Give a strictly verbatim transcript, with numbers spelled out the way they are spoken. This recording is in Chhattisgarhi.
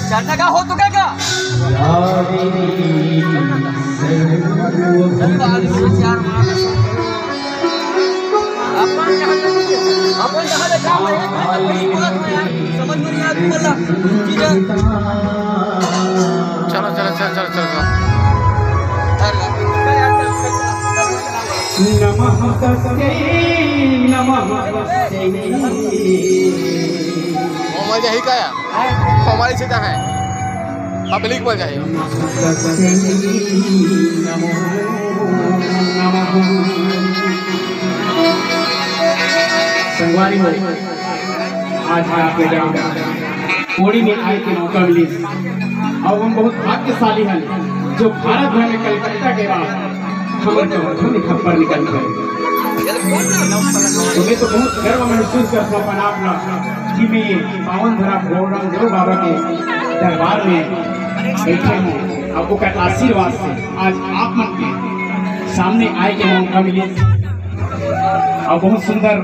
चढ़ने का हो चुका क्या? अपन यहाँ से, अपन यहाँ से काम है, समझ में नहीं आती बोला। चलो, चलो, चलो, चलो, चलो, चलो। नमः तस्यै नमः तस्यै। हमारी यही का है, हमारी सीधा है, पब्लिक बोल जाए। संगवारी हो, आज मैं आपके गांव कोड़ी में आए के मौका मिलिस, अउ हम बहुत भाग्यशाली हन, जो भारत भर में कलकत्ता के बाद हमर कवर्धा में खप्पर निकल गए। तो मैं तो बहुत गर्व महसूस करता हूँ अपन आप ला कि मैं पावन धरा भगवान गुरु बाबा के दरबार में बैठे हूँ, अउ ओकर आशीर्वाद से आज आप मन के सामने आए के मौका मिले, अउ बहुत सुंदर